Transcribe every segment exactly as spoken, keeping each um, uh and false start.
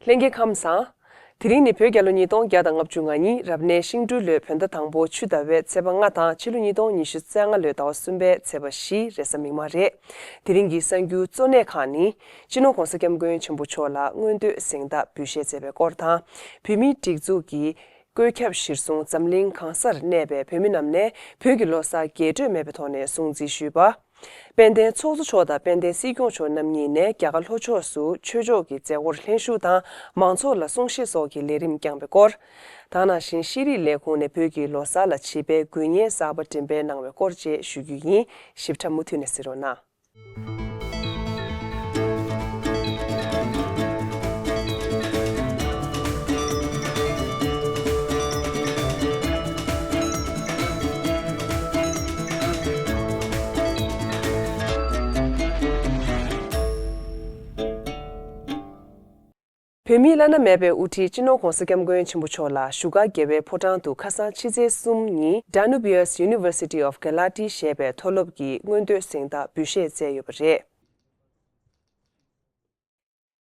ལྷན་རྒྱས་ཁམས་བཟང་། དེ་རིང་ནི་བོད་རྒྱལ་ལོ་ཉིས་སྟོང་བརྒྱ་དང་ལྔ་བཅུ་ང་གཉིས་རབ་གནས་ཤིང་སྦྲུལ་ལོའི་བོད་ཟླ་དང་པོ་ཆུ་ཟླ་བའི་ཚེས་པ་ལྔ་དང་ཕྱི་ལོ་ཉིས་སྟོང་ཉི་ཤུ་རྩ་ལྔ་ལོའི་ཟླ་བ་གསུམ་པའི་ཚེས་པ་བཞི་རེས་གཟའ་མིག་དམར་རེད། དེ་རིང་གི་གསར་འགྱུར་གཙོ་གནད་ཁག་ནི། སྤྱི་ནོར་༧གོང་ས་༧སྐྱབས་མགོན་ཆེན་པོ་མཆོག་ལ་མངོན་བསྟོད་གཟེངས་རྟགས་འབུལ་བཞེས་མཛད་པའི་སྐོར་དང་། བོད་མིའི་སྒྲིག་འཛུགས་ཀྱི་བཀོད་ཁྱབ་གཞིར་བཟུང་འཛམ་གླིང་གང་སར་གནས་པའི་བོད་མི་རྣམས་ནས་བོད་ཀྱི་ལོ་གསར་རྒྱས་སྤྲོས་མེད་པའི་ཐོག་ནས་སྲུང་བརྩི་ཞུས་པ། དཔལ་ལྡན་ཚོགས་གཙོ་མཆོག་དང་དཔལ་ལྡན་སྲིད་སྐྱོང་མཆོག་རྣམ་གཉིས་ནས་རྒྱ་གར་ལྷོ་ཕྱོགས་སུ་ཆོས་ཕྱོགས་ཀྱི་མཛད་སྒོར་ལྷན་ཞུགས་དང་མང་ཚོགས་ལ་གསུང་བཤད་སོགས་ཀྱི་ལས་རིམ་བསྐྱངས་པའི་སྐོར། ད་ག་ནང་བཞིན་ཤེས་རིག་ལས་ཁུངས་ནས་བོད་ཀྱི་ལོ་གསར་ལ་བྱིས་པའི་དགོས་ངེས་གསར་པ་འགྲེམས་སྤེལ་གནང་བའི་སྐོར་བཅས་ཞུ་རྒྱུ་ཡིན། ཞིབ་ཕྲ་མུ་མཐུད་ནས་གཟིགས་རོགས་གནང་། བོད་མིའི་བླ་ན་མེད་པའི་དབུ་ཁྲིད་སྤྱི་ནོར་༧གོང་ས་༧སྐྱབས་མགོན་ཆེན་པོ་མཆོག་ལ་བཞུགས་སྒར་རྒྱལ་བའི་ཕོ་བྲང་དུ་ཁ་སང་ཕྱི་ཚེས་གསུམ་ཉིན་Danubius University of Galati ཞེས་པའི་མཐོ་སློབ་ཀྱིས་མངོན་བསྟོད་གཟེངས་རྟགས་འབུལ་བཞེས་མཛད་ཡོད་པ་རེད།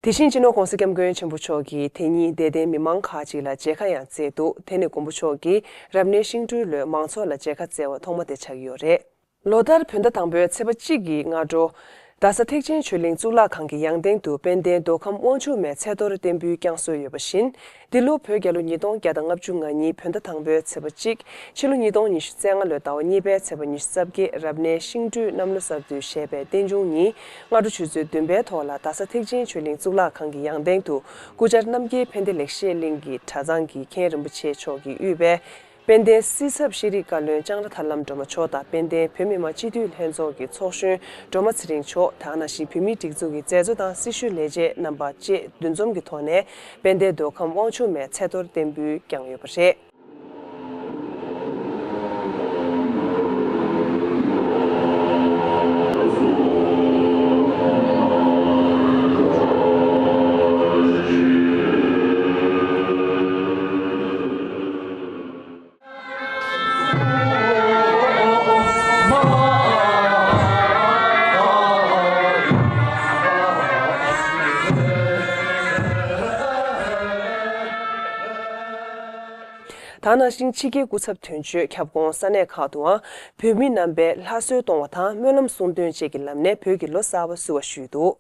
དེ་བཞིན་སྤྱི་ནོར་༧གོང་ས་༧སྐྱབས་མགོན་ཆེན་པོ་མཆོག་གིས་དེ་ཉིན་དད་ལྡན་མི་མང་ཁག་ཅིག་ལ་མཇལ་ཁ་ཡང་བསྩལ་འདུག་དེ་ནི་མགོན་པོ་མཆོག་གིས་རབ་གནས་ཤིང་སྦྲུལ་ལོའི་མང་ཚོགས་ལ་མཇལ་ཁ་བསྩལ་བ་ཐོག་མ་དེ་ཆགས་ཀྱི་ཡོད་རེད། ལོ་ལྟར་བོད་ཟླ་དང་པོའི་ཚེས་པ་གཅིག་གི་སྔ་དྲོ། རྡ་ས་ཐེག་ཆེན་ཆོས་གླིང་གཙུག་ལག་ཁང་གི་ཡང་སྟེང་དུ་དཔལ་ལྡན་མདོ་ཁམས་དབང་ཕྱུག་མའི་ཚེ་གཏོར་རྟེན་འབུལ་བསྐྱངས་སྲོལ་ཡོད་པ་བཞིན། འདི་ལོ་བོད་རྒྱལ་ལོ་ཉིས་སྟོང་བརྒྱ་དང་ལྔ་བཅུ་ང་གཉིས་བོད་ཟླ་དང་པོའི་ཚེས་པ་གཅིག་ཕྱི་ལོ་ཉིས་སྟོང་ཉི་ཤུ་རྩ་ལྔ་ལོའི་ཟླ་བ་གཉིས་པའི་ཚེས་པ་ཉི་ཤུ་རྩ་བརྒྱད་རབ་གནས་ཤིང་སྦྲུལ་གནམ་ལོ་གསར་བསྡུ་ཞེས་པའི་རྟེན་འབྱུང་ཉིན་སྔ་དྲོ་ཆུ་ཚོད་བདུན་པའི་ཐོག་ལ་རྡ་ས་ཐེག་ཆེན་ཆོས་གླིང་གཙུག་ལག་ཁང་གི་ཡང་སྟེང་དུ་སྐུ་བཅར་རྣམ་རྒྱལ་ཕན་བདེ་ལེགས་བཤད་གླིང་གི་གྲྭ་ཚང་གི་མཁན་རིན་པོ་ཆེ་མཆོག་གིས་དབུས་པའི་དཔལ་ལྡན་སྲིད་ཚབ་ཤེས་རིག་བཀའ་བློན་ལྕང་ར་ཐར་ལམ་སྒྲོལ་མ་མཆོག་དང་དཔལ་ལྡན་བོད་མི་མང་སྤྱི་འཐུས་ལྷན་ཚོགས་ཀྱི་ཚོགས་གཞོན་སྒྲོལ་མ་ཚེ་རིང་མཆོག་དང་ནང་བཞིན་བོད་མིའི་སྒྲིག་འཛུགས་ཀྱི་མཛད་གཙོ་དང་སྲི་ཞུ་ལས་བྱེད་རྣམ་པ་བཅས་འདུ་འཛོམས་ཀྱི་ཐོག་ནས་དཔལ་ལྡན་མདོ་ཁམས་དབང་ཕྱུག་མའི་ཚེ་གཏོར་རྟེན་འབུལ་བསྐྱངས་ཡོད་པ་རེད། ད་ནང་བཞིན་ཕྱི་རྒྱལ་སྐུ་ཚབ་དོན་གཅོད་ཁྱབ་ཁོངས་ས་གནས་ཁག་ཏུའང་བོད་མི་རྣམ་པས་ལྷ་གསོལ་གཏོང་བ་དང་སྨོན་ལམ་གསུང་འདོན་བཅས་ཀྱི་ལམ་ནས་བོད་ཀྱི་ལོ་གསར་པ་བསུ་བ་ཞུས་འདུག་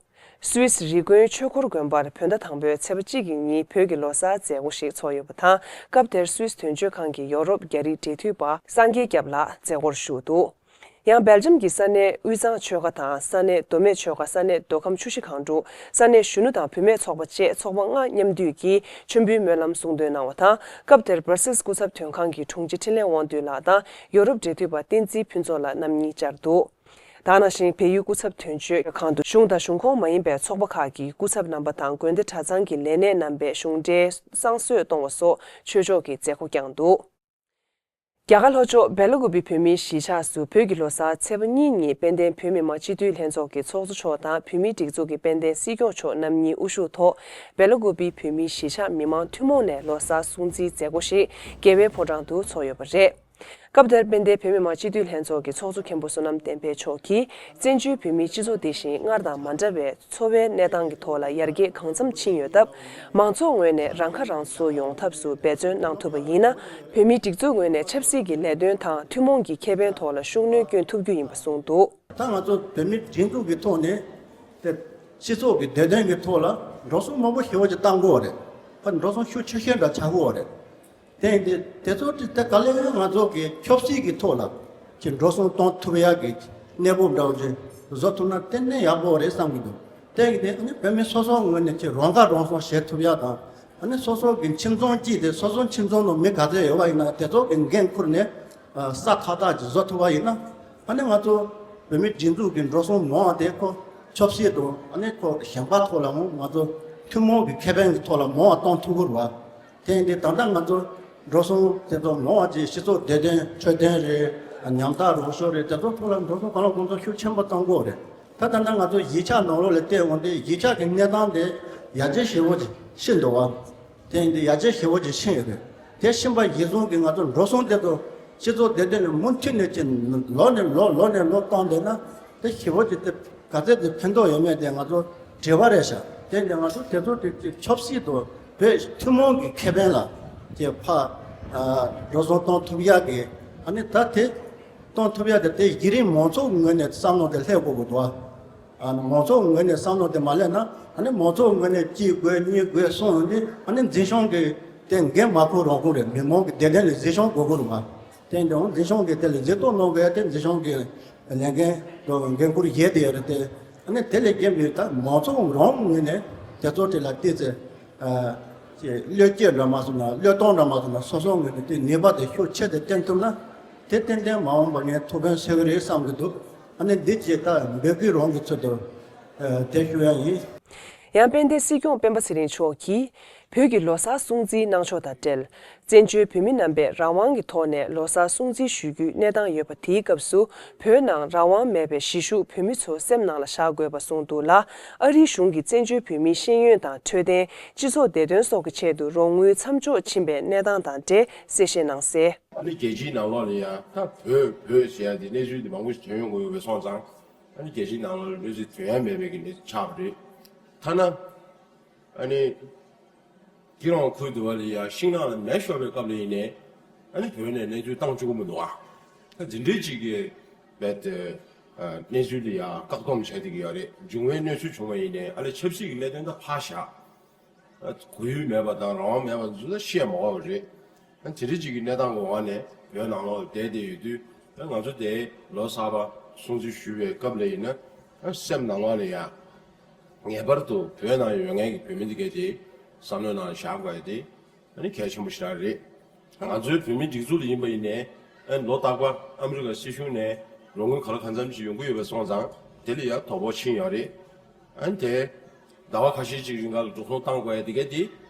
སུད་སི་རི་ཀོན་ཆོས་འཁོར་དགོན་པར་བོད་ཟླ་དང་པོའི་ཚེས་པ་གཅིག་གི་ཉིན་བོད་ཀྱི་ལོ་གསར་མཛད་སྒོ་ཞིག་ཚོགས་ཡོད་པ་དང་། སྐབས་དེར་སུད་སི་དོན་གཅོད་ཁང་གི་ཡོ་རོབ་རྒྱ་རིགས་འབྲེལ་མཐུད་པ་སངས་རྒྱས་སྐྱབས་ལགས་མཛད་སྒོར་ཞུགས་འདུག་ཡང་སྦེལ་ཇམ་གྱི་ས་གནས་དབུས་གཙང་ཆོལ་ཁ་དང་ས་གནས་མདོ་སྨད་ཆོལ་ཁ་ས་གནས་མདོ་ཁམས་ཆུ་བཞི་སྒང་དྲུག་ས་གནས་གཞོན་ནུ་དང་བུད་མེད་ཚོགས་པ་བཅས་ཚོགས་པ་ལྔ་མཉམ་འདུས་ཀྱིས་མཆོད་འབུལ་སྨོན་ལམ་གསུང་འདོན་གནང་བ་དང་། སྐབས་དེར་སྦར་སིལ་སྐུ་ཚབ་དོན་ཁང་གི་དྲུང་ཆེ་འཕྲིན་ལས་དབང་འདུས་ལགས་དང་ཡོ་རོབ་འབྲེལ་མཐུད་པ་བསྟན་འཛིན་ཕུན་ཚོགས་ལགས་རྣམ་གཉིས་བཅར་འདུག་ད་ག་ནང་བཞིན་བལ་ཡུལ་སྐུ་ཚབ་དོན་གཅོད་ཁང་དུ་གཞུང་དང་གཞུང་ཁོངས་མ་ཡིན་པའི་ཚོགས་པ་ཁག་གི་སྐུ་ཚབ་རྣམ་པ་དང་དགོན་སྡེ་གྲྭ་ཚང་གི་ལས་སྣེ་རྣམ་པས་གཞུང་འབྲེལ་བསང་གསོལ་གཏོང་བ་སོགས་ཆོས་ཕྱོགས་ཀྱི་མཛད་སྒོ་བསྐྱངས་འདུག་རྒྱ་གར་ལྷོ་ཕྱོགས་སྦེ་ལ་ཀུ་པི་བོད་མིའི་གཞིས་ཆགས་སུ་བོད་ཀྱི་ལོ་གསར་ཚེས་པ་གཉིས་ཉིན་དཔལ་ལྡན་བོད་མི་མང་སྤྱི་འཐུས་ལྷན་ཚོགས་ཀྱི་ཚོགས་གཙོ་མཆོག་དང་བོད་མིའི་སྒྲིག་འཛུགས་ཀྱི་དཔལ་ལྡན་སྲིད་སྐྱོང་མཆོག་རྣམ་གཉིས་དབུ་བཞུགས་ཐོག་སྦེ་ལ་ཀུ་པི་བོད་མིའི་གཞིས་ཆགས་མི་མང་ཐུན་མོང་ནས་ལོ་གསར་སྲུང་བརྩིའི་མཛད་སྒོ་ཞིག་རྒྱལ་བའི་ཕོ་བྲང་དུ་ཚོགས་ཡོད་པ་རེད། སྐབས་དེར་དཔལ་ལྡན་བོད་མི་མང་སྤྱི་འཐུས་ལྷན་ཚོགས་ཀྱི་ཚོགས་གཙོ་མཁན་པོ་བསོད་ནམས་བསྟན་འཕེལ་མཆོག་གིས་བཙན་བྱོལ་བོད་མིའི་སྤྱི་ཚོགས་འདི་བཞིན་སྔར་དང་མ་འདྲ་བའི་འཚོ་བའི་གནས་སྟངས་ཀྱི་ཐོག་ལ་ཡར་རྒྱས་གང་འཚམ་ཕྱིན་ཡོད་སྟབས། མང་ཚོགས་ངོས་ནས་རང་ཁ་རང་གསོ་ཡོང་ཐབས་སུ་འབད་བརྩོན་གནང་ཐུབ་པ་ཡིན་ན། བོད་མིའི་སྒྲིག་འཛུགས་ངོས་ནས་ཆབ་སྲིད་ཀྱི་ལས་དོན་དང་ཐུན་མོང་གི་ཁེ་ཕན་ཐོག་ལ་ཤུགས་སྣོན་བསྐྱོན་ཐུབ་རྒྱུ་ཡིན་པ་གསུངས་འདུག་ད་ང་ཚོ་བོད་མིའི་སྒྲིག་འཛུགས་ཀྱི་ཐོག་ནས་དེ་སྤྱི་ཚོགས་ཀྱི་བདེ་དོན་གྱི་ཐོག་ལ་འགྲོ་སོང་མང་པོ་ཞེ་པོ་ཅིག་བཏང་དགོས་པ་རེད། ད་འགྲོ་སོང་ཤུགས་ཆེ་ཤོས་འདྲ་ཆགས་ཀྱི་ཡོད་རེད། དེ་ཡིན་དུས་དེ་ཚོ་དེ་ག་ལེ་ང་ཚོ་གི་ཆབ་སྲིད་ཀྱི་ཐོག་ལ་ཅིག་འགྲོ་སོང་གཏོང་ཐུབ་ཡག་གི་གནས་བབ་འདྲ་བོ་ཅིག་བཟོ་ཐུབ་ན་ཏན་ཏན་ཡག་པོ་རེད་བསམ་གྱི་འདུག་དེ་ཡིན་དུས་ཨ་ནི་བོད་མི་སོ་སོ་ངོས་ནས་ཅིག་རང་ཁ་རང་གསོ་བྱེད་ཐུབ་ཡག་དང་། ཨ་ནི་སོ་སོ་གི་ཁྱིམ་ཚང་གཅིག་དེ་སོ་སོ་ཁྱིམ་ཚང་ནང་མི་ག་ཚོད་ཡོད་པ་ཡིན་ན་དེ་ཚོ་གི་འགན་ཁུར་ནས་ས་ཐག་ཐག་ཅིག་བཟོ་ཐུབ་པ་ཡིན་ན། ཨ་ནི་ང་ཚོ་བོད་མི་སྒྲིག་འཛུགས་ཀྱི་འགྲོ་སོང་མང་བ་དེ་ཁོ་ཆབ་སྲིད་དང་ཨ་ནི་ཁོ་གཞན་པ་ཐོག་ལ་འོང་ང་ཚོ་ཐུན་མོང་གི་ཁེ་ཕན་གྱི་ཐོག་ལ་མང་བ་གཏོང་ཐུབ་ཀྱི་རེད་བ། དེ་ཡིན་དུས་ད་ལྟ་ང་ཚོ་འགྲོ་སོང་དེ་ཚོ་མང་བ་ཅིག་སྤྱི་ཚོགས་བདེ་དོན་འཕྲོད་བསྟེན་རེད། ཉམ་ཐག་རོགས་སྐྱོར་རེད། དེ་ཚོ་ཐོག་ལ་འགྲོ་སོང་གང་ལ་གང་འཚམ་ཤུགས་ཆེན་པོ་གཏོང་དགོས་རེད། ད་ད་ལྟ་ང་ཚོ་གཞིས་ཆགས་ནང་ལོགས་ལ་བལྟས་འོང་དུས་གཞིས་ཆགས་ཀྱི་གནས་སྟངས་དེ་ཡར་རྒྱས་ཞེ་པོ་ཅིག་ཕྱིན་འདུག་བ། དེ་ཡིན་དུས་ཡར་རྒྱས་ཞེ་པོ་ཅིག་ཕྱིན་ཡོད་རེད། དེ་ཕྱིན་པ་ཡིན་ཙང་གི་ང་ཚོ་འགྲོ་སོང་དེ་ཚོ་སྤྱི་ཚོགས་བདེ་དོན་ལ་མུ་མཐུད་ནས་ཅིག་ལོ་ནས་ལོ་ལོ་ནས་ལོ་གཏོང་བསྡད་ན་དེ་ཞེ་པོ་ཅིག་དེ་ག་ཚད་དེ་ཕན་ཐོགས་ཡོད་མེད་དེ་ང་ཚོ་དྲི་བ་རེད་ཤག་དེ་ནས་ང་ཚོ་དེ་ཚོ་དེ་ཚོ་ཆབ་སྲིད་དུ་བོད་ཐུན་མོང་གི་ཁེ་ཕན་ལ་དེ་ཕ་འགྲོ་སོང་གཏོང་ཐུབ་ཡག་གི། ཨ་ནི་ད་དེ་གཏོང་ཐུབ་ཡག་དེ་དེ་གཞི་རིམ་མང་ཚོགས་ངོས་ནས་བསམ་བློ་དེ་སླེབས་དགོས་ཀྱི་འདུག་ཨ་ནི་མང་ཚོགས་ངོས་ནས་བསམ་བློ་དེ་མ་སླེབས་ན། ཨ་ནི་མང་ཚོགས་ངོས་ནས་གཅིག་དགོས་གཉིས་དགོས་གསུངས་ཡོང་དུས། ཨ་ནི་འཛིན་སྐྱོང་གི་དེ་འགན་མ་འཁུར་རང་ཁུར་རེད། མི་མང་གི་བདེ་དོན་ལ་གཟིགས་སྐྱོང་དགོས་ཀྱི་རེད་མ། དེ་འདྲ་འཛིན་སྐྱོང་གི་དེ་ལ་གཟིགས་རྟོག་གནང་དགོས་ཡ་དེ་འཛིན་སྐྱོང་གི་ལས་འགན་དང་འགན་འཁུར་བཞེས་བསྡད་ཡོད་རེད་དེ། ཨ་ནི་དེ་ལས་བརྒལ་བའི་ད་མང་ཚོགས་རང་ངོས་ནས་དེ་ཚོ་དེ་ལ་བལྟས་ཚེ། ཨ་ཅེ་བློས་སྐྱེལ་འདྲ་མ་སོང་ན་བློས་གཏོང་འདྲ་མ་སོང་ན་སོ་སོ་ངོས་ནས་དེ་ནུས་པ་དེ་ཤུགས་ཆེ་དེ་བསྟན་ཐུབ་ན། དེ་ཏན་ཏན་མ་འོངས་པ་ངས་ཐུགས་ཕན་གསོས་ཀྱི་རེད་བསམ་གྱི་འདུག་ཨ་ནི་འདི་ཅེས་ད་འབོད་སྐུལ་རང་གི་ཚུལ་དུ་ཨ་དེ་ཞུ་ཡ་ཡིན། ཡང་དཔལ་ལྡན་སྲིད་སྐྱོང་སྤེན་པ་ཚེ་རིང་མཆོག་གིས། བོད་ཀྱི་ལོ་གསར་སྲུང་བརྩིའི་གནང་ཕྱོགས་དང་འབྲེལ། བཙན་བྱོལ་བོད་མི་རྣམ་པས་རང་དབང་གི་ཐོག་ནས་ལོ་གསར་སྲུང་བརྩི་ཞུ་རྒྱུའི་གནས་སྟངས་ཡོད་པ་དེའི་སྐབས་སུ། བོད་ནང་རང་དབང་མེད་པའི་གཞིས་བཞུགས་བོད་མི་ཚོ་སེམས་ནང་ལ་བཞག་དགོས་པ་གསུངས་འདུག་ལ། ཨ་རིའི་གཞུང་གིས་བཙན་བྱོལ་བོད་མིའི་ཤེས་ཡོན་དང་འཕྲོད་བསྟེན། སྤྱི་ཚོགས་བདེ་དོན་སོགས་ཀྱི་ཆེད་དུ་རོགས་དངུལ་མཚམས་འཇོག་ཕྱིན་པའི་གནས་སྟངས་དང་འབྲེལ་གསལ་བཤད་གནང་གསལ། ཨ་ནི་རྒྱལ་སྤྱིའི་ནང་ལོགས་ལ་ཡང་ད་བོད་བོད་ཟེར་ཡ་དེ་གནས་ཚུལ་དེ་མང་པོ་ཞིག་ཐོན་ཡོང་གི་ཡོད་པ་སོང་ཙང་། ཨ་ནི་རྒྱལ་སྤྱིའི་ནང་ལོགས་ལ་གནས་ཚུལ་ཐོན་ཡ་མེད་པའི་གི་གནས་ཚུལ་ཆགས་པ་རེད། ཐ་ན་ཨ་ནི། སྐྱིད་རོང་ཁུལ་དུ་བ་ལ་ཡ་ཤིང་ནགས་ལ་མེ་ཤོར་བའི་སྐབས་ལ་ཡིན་ནའི། ཨ་ནི་བོད་ནས་གནས་ཚུལ་བཏང་བཅུག་གི་མི་འདུག་ཨ། ད་འཛིན་གྲྭ་གཅིག་གི་བེད་དེ་གནས་ཚུལ་ལ་ཡ་བཀག་སྡོམ་བྱས་བསྡད་ཀྱི་ཡོད་རེད། འབྱུང་བའི་གནས་ཚུལ་བྱུང་བ་ཡིན་ནའི་ཨ་ལས་ཆབ་སྲིད་ཀྱི་གནད་དོན་ད་ཕར་བཞག་གོ་ཡུལ་མེད་པ་དང་རང་དབང་མེད་པ་ཚོ་ད་བཤད་མ་དགོས་པ་རེད། ཨ་ནི་དེ་འདྲ་གཅིག་གི་གནས་སྟངས་ཀྱི་འོག་ནས་བོད་ནང་ལོགས་བསྡད་བསྡད་ཡོད་དུས། ཨ་ང་ཚོ་དེ་ལོ་གསར་པ་སྲུང་བརྩི་ཞུ་བའི་སྐབས་ལ་ཡིན་ན། ཨ་སེམས་ནང་ལོགས་ལ་ཡ། ངེས་པར་དུ་བོད་ནང་ཡོད་མཁན་གྱི་བོད་མི་འདི་གས་དེ་བསམ་བློའི་ནང་བཞག་དགོས་ཡ་དེ་ཨ་ནི་གལ་ཆེན་པོ་ཞེ་དྲག་རེད། ང་ཚོའི་བོད་མིའི་སྒྲིག་འཛུགས་ལ་ཡིན་པ་ཡིན་ནའི། ཨ་ལོ་རྟག་པར་ཨ་མི་རི་ཀ་སྲིད་གཞུང་ནས་རོགས་དངུལ་ག་ལ་གང་འཚམ་ཞིག་ཡོང་གི་ཡོད་པ་སོང་ཙང་དེ་ལ་ཡང་དོ་ཕོག་ཕྱིན་ཡོད་རེད། ཨ་ནི་དེ་ཟླ་བ་ཁ་ཤས་ཅིག་རིང་ག་ལ་འགྲོ་སོང་བཏང་དགོས་ཡ་དེ་གས་དེ་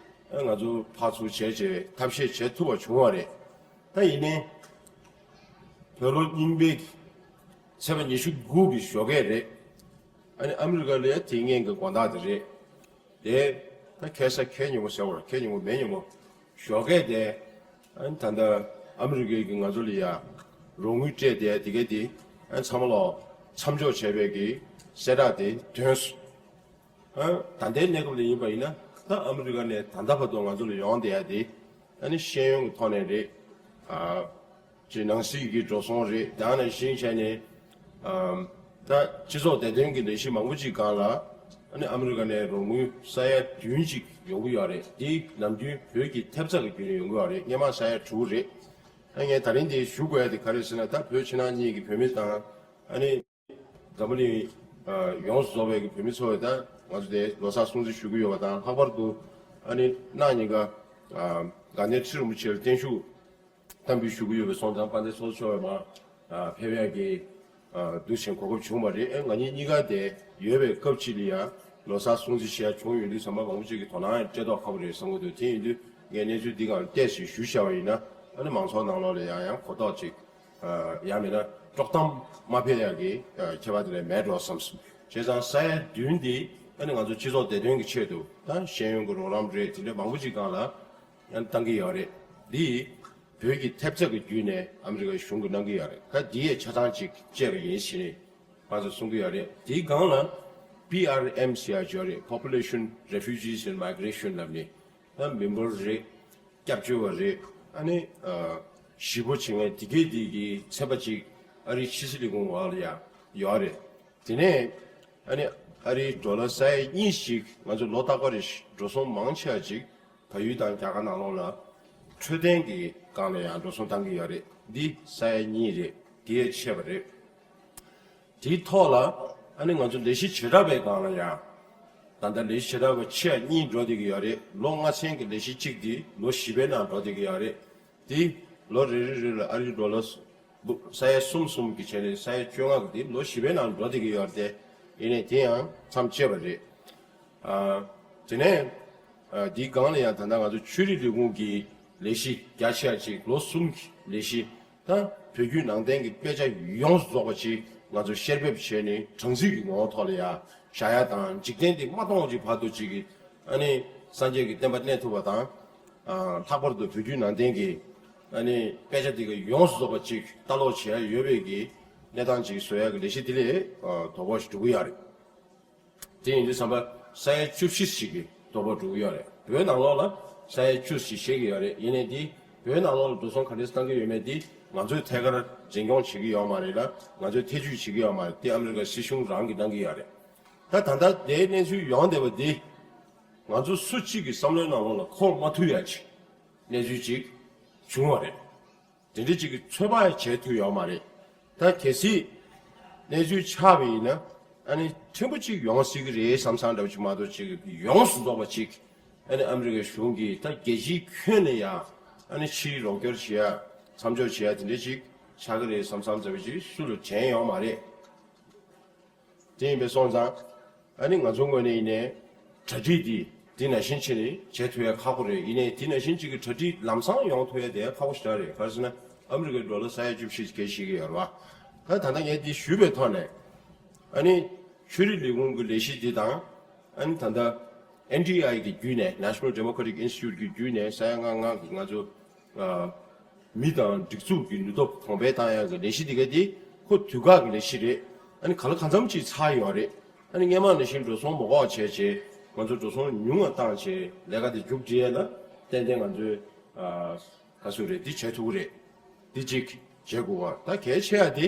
ཨ་ང་ཚོ་ཕར་ཚུར་བྱས་བྱས་ཐབས་ཤེས་བྱེད་ཐུབ་པ་བྱུང་བ་རེད། ད་ཡིན་ནའི་བོད་ལོ་རྙིང་པའི་ཚེས་པ་ཉི་ཤུ་དགུ་གི་ཞོགས་ཀས་རེད། ཨ་ནི་ཨ་མི་རི་ཀ་ལ་ཡ་དེ་སྔོན་གྱི་དགོང་དག་དེ་རེད། དེ་ད་ཁ་སང་ཁ་ཉིན་མོ་ཟེར་བ་རེད། ཁ་ཉིན་མོ་མེ་ཉིན་མོ་ཞོགས་ཀས་དེ་ཨ་ནི་ད་ལྟ་ཨ་མི་རི་ཀའི་གི་ང་ཚོ་ལ་ཡ་རོགས་དངུལ་སྤྲད་དེ་དེ་གས་དེ་ཨ་ནི་ཚང་མ་ལ་མཚམས་འཇོག་བྱས་པའི་གི་གསལ་བསྒྲགས་དེ་ཐོན་སོང་། ཨ་ད་ལྟའི་གནས་སྐབས་ལ་ཡིན་པ་ཡིན་ན་ད་ཨ་མི་རི་ཀ་ནས་ད་ལྟ་བར་དུ་ང་ཚོ་ལ་ཡོང་བསྡད་ཡ་དེ་ཨ་ནི་ཤེས་ཡོན་གྱི་ཐོག་ནས་རེད། ཨ། ཅེས་ནང་སྲིད་ཀྱི་འགྲོ་སོང་རེད། དེ་ནང་བཞིན་བྱས་ནས་ཨམ། ད་སྤྱི་ཚོགས་བདེ་དོན་གྱི་ལས་གཞི་མང་པོ་ཅིག་སྒང་ལ་ཨ་ནི་ཨ་མི་རི་ཀ་ནས་རོགས་དངུལ་ས་ཡ་བདུན་ཅིག་ཡོང་གི་ཡོད་རེད། དེ་ནམ་རྒྱུན་བོད་ཀྱི་ཐེབས་རྩ་གི་བརྒྱུད་ནས་ཡོང་གི་ཡོད་རེད། སྔོན་མ་ས་ཡ་དྲུག་རེད། ཨ་ངས་ད་རིང་འདི་ཞུ་དགོས་ཡ་དེ་ག་རེ་ཟེར་ན། ད་བོད་ཕྱི་ནང་གཉིས་ཀྱི་བོད་མི་དང་ཨ་ནི་འཛམ་བུ་གླིང་ཡོངས་སུ་རྫོགས་པའི་གི་བོད་མི་ཚོ་ད་ང་ཚོ་དེ་ལོ་གསར་སྲུང་བརྩི་ཞུ་གི་ཡོད་པ་དང་། ལྷག་པར་དུ་ཨ་ནི་གནངས་ཉིན་ཀ་དགའ་ལྡན་ཁྲི་རིན་པོ་ཆེར་བརྟན་བཞུགས་གཏམ་འབུལ་ཞུ་གི་ཡོད་པའི་སོང་ཙང་། དཔལ་ལྡན་ཚོགས་གཙོ་མཆོག་མར་ཕེབས་ཡག་གི་འདུག་ཅིང་གོ་སྐབས་བྱུང་བ་རེད། ཨེ་ང་གཉིས་གཉིས་ཀ་དེ་ཡོད་པའི་སྐབས་ཅིག་ལ་ཡང་ལོ་གསར་སྲུང་བརྩི་ཞུ་ཡ་བྱུང་ཡོད་དུས་ཙམ་པ་མང་པོ་ཅིག་གི་དོ་སྣང་སྤྲད་མདོག་ཁ་པོ་རེད་བསམ་གྱི་འདུག་དེ་ཡིན་དུས་ངས་གནས་ཚུལ་འདི་སྒང་ལ་ཏོག་ཙམ་ཞུས་བཞག་པ་ཡིན་ན། ཨ་ནི་མང་ཚོགས་ནང་ལོགས་ལ་ཡང་ཡང་གོ་རྟོགས་ཅིག་ཡང་མིན་ན་དཀྲོག་གཏམ་མ་འཕེལ་ཡག་གི་ཁྱད་པར་དེ་འདྲ་མེད་འགྲོ་བསམ་སོང་། བྱས་ཙང་ས་ཡ་བདུན་འདི་ཨ་ནི་ང་ཚོ་སྤྱི་ཚོགས་བདེ་དོན་གྱི་ཆེད་དུ་ད་ཤེས་ཡོན་གྱི་རོགས་རམ་རེད། དེ་འདྲ་མང་པོ་ཅིག་སྒང་ལ་ཡང་བཏང་གི་ཡོད་རེད། འདི་བོད་ཀྱི་ཐེབས་རྩ་གི་བརྒྱུད་ནས་ཨ་མི་རི་ཀའི་གཞུང་གིས་གནང་གི་ཡོད་རེད། ད་འདི་ཡི་ཆ་ཚང་ཅིག་བཅད་པ་ཡིན་ཞེས་ནས་ང་ཚོ་གསུང་གི་ཡོད་རེད། དེའི་སྒང་ལ་པི་ཨར་ཨེམ་ཟེར་ཡག་ཅིག་ཡོད་རེད། Population Refugees and Migration ལབ་ནས། ད་མི་འབོར་རེད། སྐྱབས་བཅོལ་བ་རེད། ཨ་ནི་ཨ་གཞིས་སྤོ་བྱེད་མཁན་དེ་གས་དེ་གི་ཚན་པ་ཅིག་ཨ་རིའི་ཕྱི་སྲིད་ལས་ཁུངས་འོག་ལ་ཡང་ཡོད་རེད། དེ་ནས་ཨ་ནི་ཨ་རིའི་ཌོ་ལར་ས་ཡ་གཉིས་ཤིག་ང་ཚོ་ལོ་རྟག་པར་རེ་བཞིན་འགྲོ་སོང་མང་ཆེ་བ་ཅིག་བལ་ཡུལ་དང་རྒྱ་གར་ནང་ལོགས་ལ་འཕྲོད་བསྟེན་གྱི་སྒང་ལ་ཡང་འགྲོ་སོང་བཏང་གི་ཡོད་རེད། འདི་ས་ཡ་གཉིས་རེད། དེ་ཡས་ཆད་པ་རེད། དེའི་ཐོག་ལ་ཨ་ནི་ང་ཚོ་ལས་གཞི་བྱེ་བྲག་པའི་སྒང་ལ་ཡང་ད་ལྟ་ལས་གཞི་བྱེ་བྲག་པ་ཆེ་བ་གཉིས་འགྲོ་བསྡད་ཀྱི་ཡོད་རེད། ལོ་ལྔ་ཚན་གྱི་ལས་གཞི་གཅིག་འདི་ལོ་བཞི་པའི་ནང་འགྲོ་བསྡད་ཀྱི་ཡོད་རེད། དེ་ལོ་རེ་རེ་རེ་ལ་ཨ་རིའི་ཌོ་ལར་ས་ཡ་གསུམ་གསུམ་གྱི་བྱས་ནས་ས་ཡ་བཅོ་ལྔ་གི་དེ་ལོ་བཞི་པའི་ནང་འགྲོ་བསྡད་ཀྱི་ཡོད་རེད་དེ། ཡིན་ནའི་དེ་ཡང་མཚམས་བཅད་པ་རེད། ཨ། དེ་ནས་ཨ་འདིའི་སྒང་ལ་ཡང་ད་ལྟ་ང་ཚོ་ཆོས་རིག་ལས་ཁུངས་ཀྱི་ལས་གཞི་རྒྱ་ཆེ་བ་ཅིག་ལོ་གསུམ་གྱི་ལས་གཞི་དང་བོད་བརྒྱུད་ནང་བསྟན་གྱི་དཔེ་ཆ་ཡོངས་སུ་རྫོགས་པ་ཅིག་ང་ཚོ་བཤེར་འབེབས་བྱས་ནས་གྲངས་རྩིས་ཀྱི་ངོ་བོ་ཐོག་ལ་ཡང་བཞག་ཡ་དང་། འཇིག་རྟེན་འདི་མ་སྟོངས་ཀྱི་བར་དུ་ཅིག་གི་ཨ་ནི་སངས་རྒྱས་ཀྱི་བསྟན་པ་གནས་ཐུབ་པ་དང་། ཨ་ལྷག་པར་དུ་བོད་བརྒྱུད་ནང་བསྟན་གྱི་ཨ་ནི་དཔེ་ཆ་འདི་ག་ཡོངས་སུ་རྫོགས་པ་ཅིག་ལྟ་ཀློག་བྱེད་ཡ་ཡོད་པའི་གི་གནས་སྟངས་ཅིག་བཟོ་ཡ་གི་ལས་གཞི་འདི་ལས་ཨ་དོ་ཕོག་ཞིག་འགྲོ་གི་ཡོད་རེད། དེ་ཡིན་དུས་ཙམ་པ་ ས་ཡ་བཅུ་བཞི་ཞིག་གི་དོ་ཕོག་འགྲོ་གི་ཡོད་རེད། བོད་ནང་ལོགས་ལ་ས་ཡ་བཅུ་ཞིག་བཞེས་ཀྱི་ཡོད་རེད། ཡིན་ནའི་འདི་བོད་ནང་ལོགས་ལ་འགྲོ་སོང་ག་འདྲས་བཏང་གི་ཡོད་མེད་འདི་ང་ཚོས་ཐད་ཀར་འཛིན་སྐྱོང་བྱེད་ཀྱི་ཡོད་མ་རེད་ལ། ང་ཚོས་ཐེ་ཇུས་བྱེད་ཀྱི་ཡོད་མ་རེད། འདི་ཨ་མི་རི་ཀ་སྲིད་གཞུང་རང་གིས་གནང་གི་ཡོད་རེད། ད་ད་ལྟ་དེའི་གནས་ཚུལ་ཡོང་བསྡད་པ་འདི་ང་ཚོ་སུ་གཅིག་གི་བསམ་བློའི་ནང་ལོགས་ལ་འཁོར་མ་ཐུབ་ཡ་ཅིག་གནས་ཚུལ་ཅིག་བྱུང་བ་རེད། དེ་འདྲ་ཅིག་གི་ཚོད་དཔག་བྱེད་ཐུབ་ཡོད་མ་རེད། ད་གལ་སྲིད་གནས་ཚུལ་ཆགས་པ་ཡིན་ན་ཨ་ནི་ཕྲན་བུ་ཅིག་ཡོང་སྲིད་ཀྱི་རེད་བསམ་བསམ་འདྲ་བོ་ཅིག་མ་གཏོགས་ཅིག་ཡོངས་སུ་རྫོགས་པ་ཅིག་ཨ་ནི་ཨ་མི་རི་ཀའི་གཞུང་གིས་ད་རྒྱལ་སྤྱིའི་ཁྱོན་ནས་ཡང་ཨ་ནི་ཕྱིའི་རོགས་སྐྱོར་བྱེད་ཡ་མཚམས་འཇོག་བྱེད་ཡ་དེ་འདྲ་ཅིག་ཆགས་ཀྱི་རེད་བསམ་བསམ་འདྲ་བོ་ཅིག་སུ་ལ་དྲན་ཡོད་མ་རེད། དེ་ཡིན་པས་སོང་ཙང་ཨ་ནི་ང་ཚོའི་ངོས་ནས་ཡིན་ནའི་གྲ་སྒྲིག་འདི་འདི་ནང་བཞིན་བྱས་ནས་བྱེད་ཐུབ་ཡ་ཁག་པོ་རེད། ཡིན་ནའི་འདི་ནང་བཞིན་ཅིག་གི་གྲ་སྒྲིག་ལམ་སང་ཡོང་ཐུབ་ཡ་དེ་ཡ་ཁག་པོ་ཞེ་དྲག་རེད། ག་རེ་ཟེར་ན་ཨ་མི་རི་ཀའི་ཌོ་ལར་ས་ཡ་བཅུ་བཞི་སྐད་བཤད་ཀྱི་ཡོད་རེད་བ། ད་ད་ལྟ་ངས་འདི་ཞུས་པའི་ཐོག་ནས་ཨ་ནི་ཆོས་རིག་ལས་ཁུངས་ཀྱི་ལས་གཞི་འདི་དང་ཨ་ནི་ད་ལྟ་ཨེན་ཌི་ཨའི་གི་བརྒྱུད་ནས་National Democratic Institute གི་བརྒྱུད་ནས་ས་ཡ་ལྔ་ལྔ་གི་ང་ཚོ་མི་དང་སྒྲིག་འཛུགས་ཀྱི་ནུས་སྟོབས་གོང་འཕེལ་བཏང་ཡག་གི་ལས་གཞི་འདི་ག་དེ་ཁོ་དུས་བཀག་གི་ལས་གཞི་རེད། ཨ་ནི་ག་ལ་གང་འཚམ་ཅིག་ཚར་ཡོད་རེད། ཨ་ནི་སྔན་མ་ནང་བཞིན་འགྲོ་སོང་མ་དགོས་པ་བྱས་བྱས་ང་ཚོ་འགྲོ་སོང་ཉུང་བ་བཏང་བྱས་ལས་ཀ་དེ་མཇུག་སྒྲིལ་ཡས་ལ་ཏན་ཏན་ང་ཚོས་ཨ་ག་ཚོད་རེད་འདི་བྱེད་ཐུབ་ཀྱི་རེད། འདི་གཅིག་བྱེད་དགོས་པ་ད་གལ་ཆེ་བ་དེ་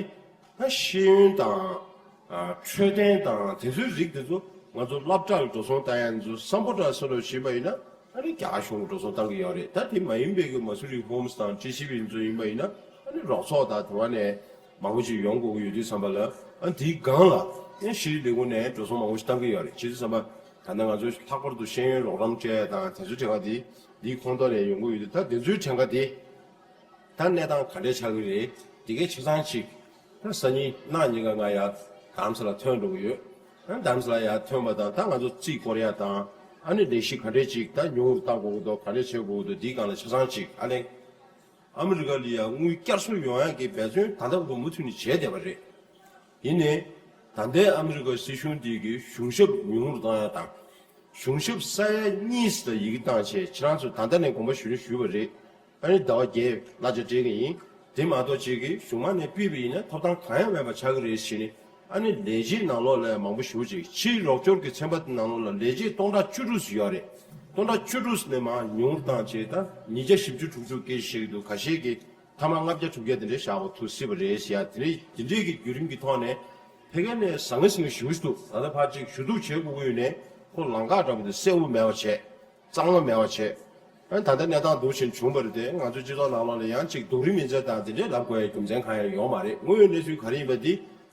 ད་ཤེས་ཡོན་དང་ཨ་འཕྲོད་བསྟེན་དང་དེ་ཚོའི་རིགས་དེ་ཚོ་ང་ཚོ་སློབ་གྲྭ་ལ་འགྲོ་སོང་བཏང་ཡ་ཚོ་སམ་བྷོ་ཊ་སོགས་ལ་ཕྱིན་པ་ཡིན་ན། ཨ་ནི་རྒྱ་གཞུང་འགྲོ་སོང་བཏང་གི་ཡོད་རེད། ད་དེ་མ་ཡིན་པའི་གི་མ་སུ་རི་ཧོམ་སི་དང་ཊི་སི་ཝི་ཚོ་ཡིན་པ་ཡིན་ན་ཨ་ནི་རོགས་ཚོགས་དང་དེ་བ་ནས་མང་པོ་ཅིག་ཡོང་དགོས་ཀྱི་ཡོད་དུས་ཙམ་པ་ལ་ཨ་ནི་དེའི་སྒང་ལ་ཨ་ནི་ཤེས་རིག་ལས་ཁུངས་ནས་འགྲོ་སོང་མང་པོ་ཞིག་བཏང་གི་ཡོད་རེད། བྱས་དུས་ཙམ་པ་ད་ལྟ་ང་ཚོ་ལྷག་པར་དུ་ཤེས་ཡོན་རོགས་རམ་སྤྲད་ཡ་དང་དེ་ཚོ་དེ་ག་དེ་དེའི་ཁོངས་གཏོགས་ནས་ཡོང་གི་ཡོད་དུས་ད་དེ་ཚོའི་གྲངས་ཀ་དེ་ད་གནས་སྟངས་ག་འདྲས་ཆགས་ཀྱི་རེད། དེ་གའི་ཆ་ཚང་ཅིག་ད་སང་ཉིན་གནངས་ཉིན་ཀ་ང་ཡར་རྡ་རམ་ས་ལ་ཐོན་འགྲོ་གི་ཡོད། ཨ་རྡ་རམ་ས་ལ་ཡར་ཐོན་པ་དང་ད་ང་ཚོ་རྩིས་སྐོར་ཡ་དང་ཨ་ནི་ལས་གཞི་ག་འདྲས་ཅིག་ད་ཉུང་རུ་བཏང་དགོས་ཀྱི་འདུག་ག་འདྲས་བྱེད་དགོས་ཀྱི་འདུག་འདིའི་སྒང་ལ་ཆ་ཚང་ཅིག་ཨ་ལས། ཨ་མི་རི་ཀ་ལ་ཡ་དངུལ་བསྐྱར་གསོ་ཡོང་ཡག་གི་འབད་བརྩོན་ད་ལྟ་བར་དུ་མུ་མཐུད་ནས་བྱས་བསྡད་པ་རེད། ཡིན་ནའི་ད་ལྟའི་ཨ་མི་རི་ཀ་སྲིད་གཞུང་འདི་གི་གཞུང་ཞབས་ཉུང་རུ་བཏང་ཡ་དང་། གཞུང་ཞབས་ས་ཡ་གཉིས་ལ་ཡི་གེ་བཏང་བྱས་ཁྱེད་རང་ཚོ་ད་ལྟ་ནས་དགོངས་པ་ཞུ་རེ་ཞུས་པ་རེད། ཨ་ནི་ཟླ་བ་བརྒྱད་གླ་ཆ་སྤྲད་གི་ཡིན། དེ་མ་གཏོགས་ཅིག་གི་གཞུང་མང་ནས་ཕུལ་བ་ཡིན་ན་ཐོབ་ཐང་གང་ཡང་མེད་པ་ཆགས་ཀྱི་རེད་ཟེར་ནས་ཨ་ནི་ལས་བྱེད་ནང་ལོགས་ལ་མང་པོ་ཞེ་པོ་ཅིག་ཕྱིའི་རོགས་སྐྱོར་གྱི་ཚན་པ་དེ་ནང་ལོགས་ལ་ལས་བྱེད་སྟོང་ཕྲག་བཅུ་དྲུག་ཙམ་ཡོད་རེད། སྟོང་ཕྲག་བཅུ་དྲུག་ནས་མར་ཉུང་རུ་བཏང་བྱས་ད་ཉིས་བརྒྱ་བཞི་བཅུ་དྲུག་ཅུ་སྐད་ཆ་བཤད་ཀྱི་འདུག་ཁ་ཤས་ཀྱིས་ཐ་མ་ལྔ་བརྒྱ་དྲུག་བརྒྱ་དེ་འདྲའི་བཞག་པ་ཐུབ་སྲིད་པ་རེད་ཟེར་ཡ་དེ་འདྲའི་དེ་འདྲའི་གི་བརྒྱུད་རིམ་གྱི་ཐོག་ནས་ཕ་གི་ནས་ཟང་ངེ་ཟིང་ངེ་ཞེ་པོ་ཅིག་འདུག་ད་ལྟ་ཕར་ཅིག་ཞུ་གཏུག་བྱེད་དགོས་ཀྱི་ཡོད་ནས་ཁོ་ལམ་ཁ་འདྲ་པོ་དེ་གསལ་པོ་མེད་པ་བྱས། གཙང་མ་མེད་པ་བྱས། ཨ་ནི་ད་ལྟ་གནས་སྟངས་འདུག་བཞིན་བྱུང་བ་རེད་དེ་ང་ཚོ་སྤྱི་ཚོགས་ནང་ལོགས་ལ་ཡང་ཅིག་སྡུག་རུས་མི་མཛད་དང་དེ་འདྲའི་ལབ་དགོས་ཡའི་རྒྱུ་མཚན་གང་ཡང་ཡོད་མ་རེད། དངོས་ཡོད་གནས་ཚུལ་ག་རེ་ཡིན་པ་འདི་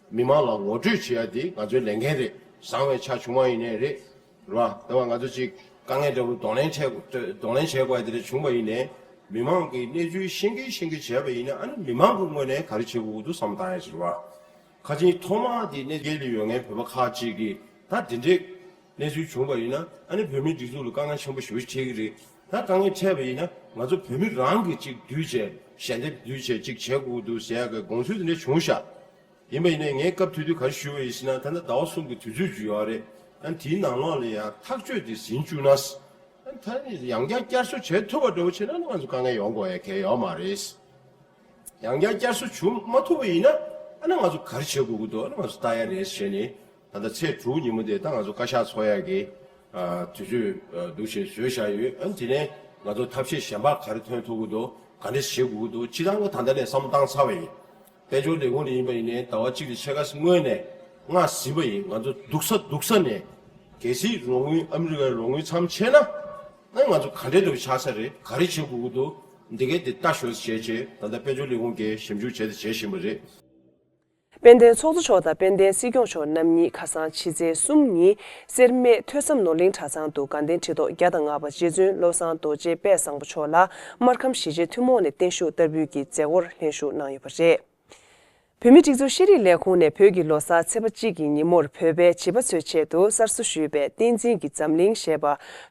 མི་མང་ལ་ངོ་སྤྲོད་བྱེད་ཡ་འདི་ང་ཚོའི་ལས་འགན་རེད། བཟང་བའི་ཆ་བྱུང་བ་ཡིན་ནའི་རེད། རེད་བ། ད་བ་ང་ཚོ་ཅིག་དཀའ་ངལ་འདྲ་བོ་གདོང་ལེན་བྱེད་གདོང་ལེན་བྱེད་དགོས་ཡ་དེ་འདྲ་བྱུང་བ་ཡིན་ནའི་མི་མང་གི་གནས་ཚུལ་ཤེས་ཀྱིན་ཤེས་ཀྱིན་བྱས་པ་ཡིན་ན་ཨ་ནི་མི་མང་གི་ངོས་ནས་ག་རེ་བྱེད་དགོས་ཀྱི་འདུག་བསམ་བློ་བཏང་ཡ་ཅིག་རེད་བ། ཁ་ཆེའི་ཐོག་མ་དེ་གནས་སྐྱེལ་དུ་ཡོད་མཁན་བོད་པ་ཁག་ཅིག་གིས་ད་དེ་འདྲའི་གནས་ཚུལ་བྱུང་བ་ཡིན་ན་ཨ་ནི་བོད་མིའི་སྒྲིག་འཛུགས་ལ་དཀའ་ངལ་ཆེན་པོ་ཞེ་པོ་ཅིག་འཕྲད་ཀྱི་རེད། ད་དཀའ་ངལ་འཕྲད་པ་ཡིན་ན་ང་ཚོ་བོད་མི་རང་གིས་ཅིག་བསྡུས་བྱས་ཞལ་འདེབས་བསྡུས་བྱས་ཅིག་བྱེད་དགོས་ཀྱི་འདུག་ཟེར་ཡག་གི་དགོངས་ཚུལ་དེ་འདྲ་བྱུང་ཤག་ཡིན་པ་ཡིན་ནའི་ངས་སྐབས་དེ་དུས་ག་རེ་ཞུས་པ་ཡིན་ཟེར་ན་ད་ལྟ་ཟླ་བ་གསུམ་གྱི་དུས་ཚོད་ཅིག་ཡོད་རེད། ཨ་ནི་དེའི་ནང་ལོགས་ལ་ཡང་ཐག་གཅོད་དེ་ཟིན་བཅུག་ན། ཨ་ནི་ད་ནི་ཡང་བསྐྱར་བསྐྱར་གསོ་བྱེད་ཐུབ་པ་འདྲ་བོ་བྱས་ན་ནི་ང་ཚོ་དཀའ་ངལ་ཡོང་དགོས་ཡ་གལ་ཡོད་མ་རེད། ཡང་བསྐྱར་བསྐྱར་གསོ་བྱུང་མ་ཐུབ་པ་ཡིན་ན་ཨ་ནི་ང་ཚོ་ག་རེ་བྱེད་དགོས་ཀྱི་འདུག་ཨ་ནི་ང་ཚོ་ལྟ་ཡ་རེད་ཟེར་ནས་ད་ལྟ་ཚེས་དྲུག་ཉིན་མོ་དེ་ད་ང་ཚོ་བཀའ་ཤག་ཚོགས་ཡ་གི་ཨ་དུས་ཚོད་ཨ་འདུག་བཞིན་བཟོས་བཞག་ཡོད། ཨ་ནི་དེ་ནས་ང་ཚོ་ཐབས་ཤེས་གཞན་པ་ག་རེ་ཐོན་ཐུབ་ཀྱི་འདུག་ག་འདྲས་བྱེད་དགོས་ཀྱི་འདུག་སྤྱིར་བཏང་གི་ད་ལྟ་ནས་བསམ་བློ་བཏང་ཚར་བ་ཡིན། དཔལ་འབྱོར་ལས་ཁུངས་ལ་ཡིན་པ་ཡིན་ནའི་ཟླ་བ་གཅིག་ལ་ཕྱེད་ཀ་ཙམ་སྔོན་ནས་སྔ་ཟིན་པ་ཡིན། ང་ཚོ་སྡུག་ས་སྡུག་ས་ནས་གལ་སྲིད་རོགས་དངུལ་ཨ་མི་རི་ཀའི་རོགས་དངུལ་མཚམས་ཆད་ན་ཨ་ང་ཚོ་ག་འདྲའི་འདྲ་བོ་ཆགས་ས་རེད། ག་རེ་བྱེད་དགོས་ཀྱི་འདུག་འདི་གའི་འདི་ལྟ་ཞོག་བྱས་བྱས་ད་ལྟ་དཔལ་འབྱོར་ལས་ཁུངས་ཀྱིས་ཞིབ་འཇུག་བྱས་ཏེ་བྱེད་བཞིན་པ་རེད། དཔལ་ལྡན་ཚོགས་གཙོ་མཆོག་དང་དཔལ་ལྡན་སྲིད་སྐྱོང་མཆོག་རྣམ་གཉིས་ཁ་སང་ཕྱི་ཚེས་གསུམ་ཉིན་སེར་སྨད་ཐོས་བསམ་ནོར་གླིང་གྲྭ་ཚང་དུ་དགའ་ལྡན་ཁྲི་ཐོག་བརྒྱ་དང་ལྔ་པ་རྗེ་བཙུན་བློ་བཟང་རྡོ་རྗེ་དཔལ་བཟང་པོ་མཆོག་ལ་སྨར་ཁམས་གཞིས་བྱེས་ཐུན་མོང་ནས་བརྟན་བཞུགས་བསྟར་འབུལ་གྱི་མཛད་སྒོར་ལྷན་ཞུགས་གནང་ཡོད་པ་རེད། བོད་མིའི་སྒྲིག་འཛུགས་ཤེས་རིག་ལས་ཁུངས་ནས་བོད་ཀྱི་ལོ་གསར་ཚེས་པ་གཅིག་གི་ཉིན་མོར་བོད་པའི་བྱིས་པ་ཚོའི་ཆེད་དུ་གསར་བཟོ་ཞུས་པའི་བསྟན་འཛིན་གྱི་འཛམ་གླིང་ཞེས་པ་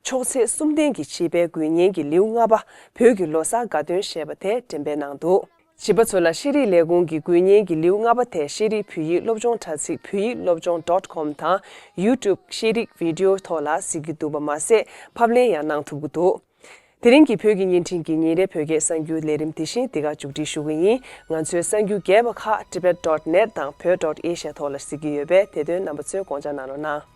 ཕྱོགས་ཚད་གསུམ་ལྡན་གྱི་བྱིས་པའི་དགོས་ངེས་ཀྱི་ལེའུ་ལྔ་པ་བོད་ཀྱི་ལོ་གསར་དགའ་སྟོན་ཞེས་པ་དེ་འགྲེམས་སྤེལ་གནང་འདུག་བྱིས་པ་ཚོ་ལ་ཤེས་རིག་ལས་ཁུངས་ཀྱི་དགོས་ངེས་ཀྱི་ལེའུ་ལྔ་པ་དེ་ཤེས་རིག་བོད་ཡིག་སློབ་སྦྱོང་དྲ་ཚིགས་བོད་ཡིག་སློབ་སྦྱོང་dot com དང་YouTube ཤེས་རིག་བི་ཌི་ཡོ་ཐོག་ལ་གཟིགས་ཀྱི་འདུག་པ་མ་ཟད་ཕབ་ལེན་ཡང་གནང་ཐུབ་ཀྱི་འདུག་དེ་རིང་གི་བོད་ཀྱི་བརྙན་འཕྲིན་གྱི་ཉིན་རེའི་བོད་སྐད་གསར་འགྱུར་ལས་རིམ་དེ་བཞིན་འདི་གར་མཇུག་སྒྲིལ་ཞུ་གི་ཡིན། ང་ཚོའི་གསར་འགྱུར་རྒྱས་པ་ཁག་tibet dot net དང་བོད་dot asia ཐོག་ལ་གཟིགས་ཀྱི་ཡོད་པས་དེ་དོན་རྣམ་པ་ཚོས་དགོངས་འཇགས་གནང་རོགས་གནང་།